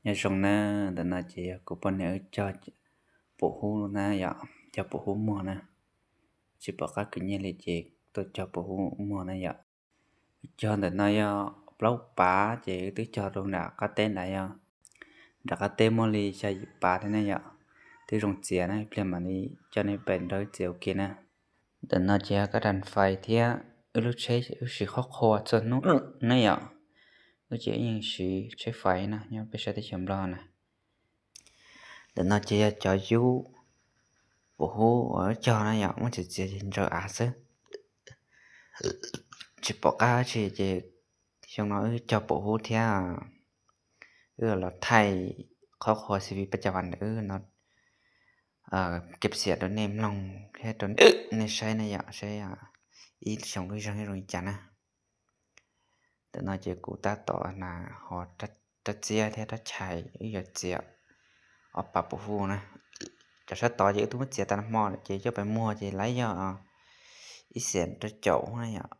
Nyob zoo na, ntawm no ces yog kuv poj niam wb cog pum hub na yom, cog pum hub muag na. Tsis pom qab khwv nyiaj li ces tuaj cog pum hub muag na yom. Wb cog ntawm no yog plaub pav ces wb twb cog rau nram qab teb nrad yog, nram qab teb muaj li xya yim pav thiab ne yom. Twb zoo txiav na, ib pliag mam li coj nej pais nrog wb txiav ua ke na. Ntawm no ces yog kab ras fais thiab wb lub tsheb wb siv qhov qhua txhua hnub ne yom. Wb ces wb yeej siv tsheb fais na, nyob peb sab teb chaws Nplog na. Ntawm no ces yog cov yub pum hub uas wb cog na yom, muab txiav txiav ces ntsaws av xwb. Tsis pom qab tsi ces xyoo no wb cog pum hub thiab wb los thaij qhov qhua C V pab cas vas ntawm wb no, kev xiam rau nej mloog thiab rau nej saib na yom, saib ib xyoo wb zeeg zoo li cas na. Ntawm no ces kuv tab tom na ho rab txiab thiab rab chais wb yuav txiav ob pas pum hub na. Cov sab tod ces wb twb muab txiav tas nag hmo lawm ces coj pais muag ces laib yog ib xees rau caum na yom,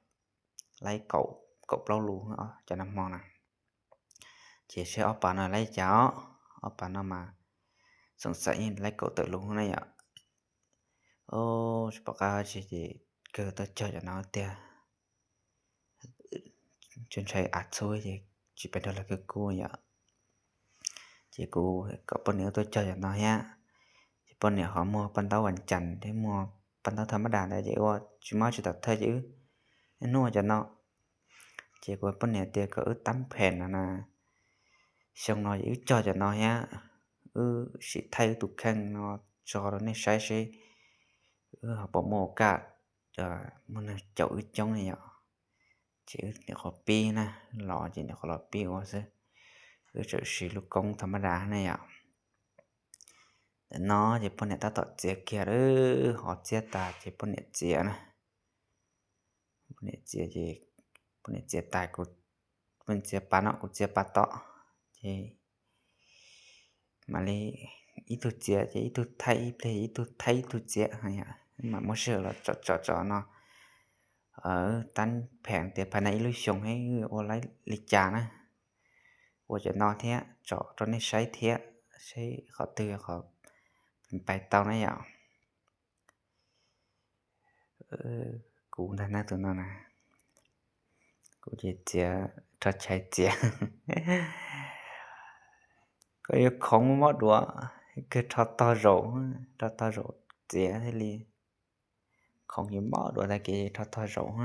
laib kaum plaub lus cov nag hmo na. Ces saib ob pas no laib cas os, ob pas no mas xoom xaim yeej laib kaum tawm lus na yom. Tsis pom qab tsi ces kawg tuaj cog cov no tiag. Tsuas ntshai av txhub ces tsis pais nrog lawv kawg kub yom. Ces kuv kom poj niam wb tuaj cog cov no thiab. Ces poj niam ho muag paj ntaub vas cas thiab muag paj ntaub thaj mab das ntawd ces ua tsis muaj tsis tau thawj ces wb hnub cov no. Ces kuv poj niam tias kom wb tab phem no na, xyoo no ces wb cog cov no thiab, wb sim thaij wb tus kheej no tso rau nej saib seb wb ho puas muaj kas muaj neeg caum wb coob ne yom. Ces wb nyuam qhuav pib na, los ces nyuam qhuav los pib ua xwb, wb tseem siv lub koob thaj mab das ne yom. Ntawm no ces poj niam tab tom txiav kiag lawm, ho txiab tas ces poj niam txiav na. Poj niam txiav ces, poj niam txiav tas, poj niam txiav pas no kuv txiav pas tom, ces mam li ib tug txiav ces ib tug thaij, ib pliag ib tug thaij ib tug txiav, mam muab sij hawm los tsom tsom tsom no. Tab phem tias phaj na ib lub xyoo ua li cas na, ua cov no thiab tsom rau nej saib thiab, saib qhov twg qhov pais tau na yom. Kuv ntag na tus no na, kuv ces txiav rho chais txiav. Koj yuav khoov mob duav, kawg rho tog zaum, rho tog zaum txiav thiaj li khoov ces mob duav tag kev rho tog zaum.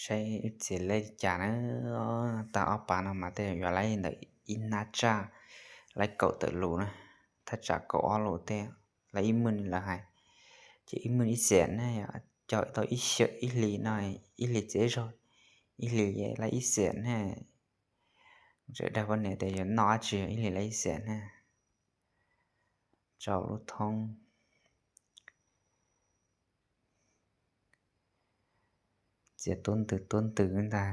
Saib wb txiav laib li cas na. Tag ob pas no mas tej zaum yuav laib ntawm ib hnab tsaj, laib kaum tawm lus na, thaj tsam kaum ob lus tej, laib ib maj lawv hais, ces ib maj ib xees na, cog tau ib xyawm ib hlis no, ib hlis txiav zaug, ib hlis laib ib xees na. Tseem dag poj niam tias yuav noj dab tsi ib hlis laib ib xees na. Tso lub thoob, txiav tuab ntws tuab ntws ntag.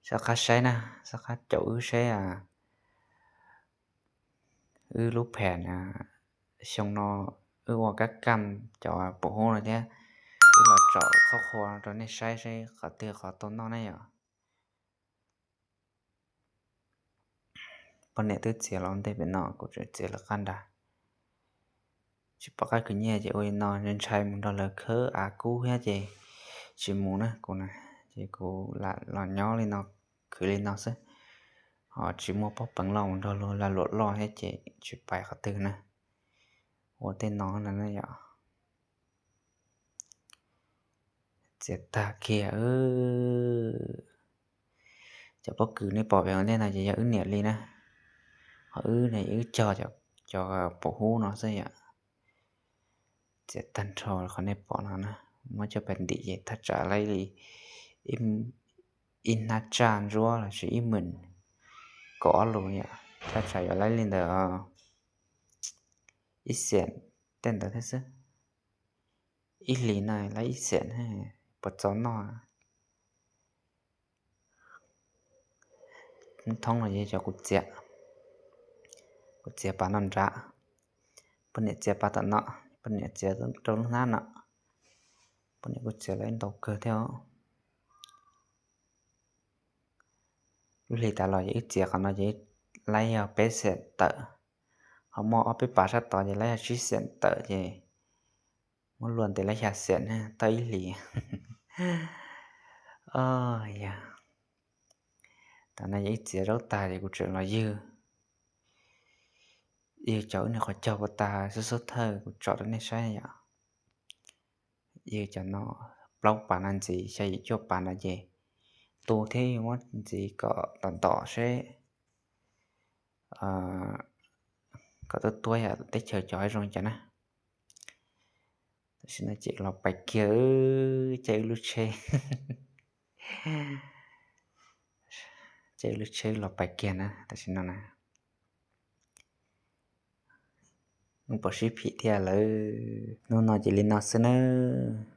Xav qab saib na, xav qab caum wb saib wb lub phem na, xyoo no wb ua kab kam cov pum hub no thiab, wb los tsom qhov qhua rau nej saib saib qhov twg qhov tau noj ne yom. Poj niam twb txiav los ntej pem no, kuv tseem txiav lawv qab nrad. Tsis pom qab khwv nyiaj ces ua li no, ntshai mus nrog lawv khawb av kub thiab ces tsis mus na kuv na. Ces kuv lam los nyob li no, khwv li no xwb, ho tsis muaj pob peev los mus nrog luag lag luam loj thiab ces tsis pais qhov twg na. Ua tej no na yom. Txiav tag kiag. Cov pob kws nej pom pem ua ntej no ces yog wb niam li na, ho wb ne wb cog cov pum hub no xwb yom. Txiav tag nrho qhov nej pom no na, muab coj pais ntim ces thaj tsam laib li ib hnab tsaj ntsuab lossis ib maj kaum ob lus yom, thaj tsam yuav laib li ntawd ib xees tej ntawd thiab xwb. Ib hlis no laib ib xees, puas txaus noj? Thoob no yog cov kuv txiav, kuv txiav pas no nrad, poj niam txiav pas tom no, poj niam txiav rau lub hnab no, poj niam kuj txiav laib ntau kawg thiab os. Lub hlis tas los ces wb txiav qhov no ces laib yog peb xees tawm, ho muaj ob peb pas sab tod ces laib yog tsib xees tawm ces muab luas ntes laib xya xees na, tau ib hlis. Yog, tam no yog wb txiav zaub tag ces kuv tseem los ywg, ywg cov wb niag qhov cog puas tag xub xub thawj kuv tsom rau nej saib yom. Ywg cov no plaub pas no ntxiv, xya yim cuaj pas no ces tu thiab muab ntxiv kom tom ntom seb kom tuab tuab yam teb chaws cov zoo cas na. Tam sim no ces los pais kiag, caij wb lub tsheb, caij wb lub tsheb los pais kiag na tam sim no na. Hnub puas sib phim thiab lawm, hnub no ces li no xwb nawb.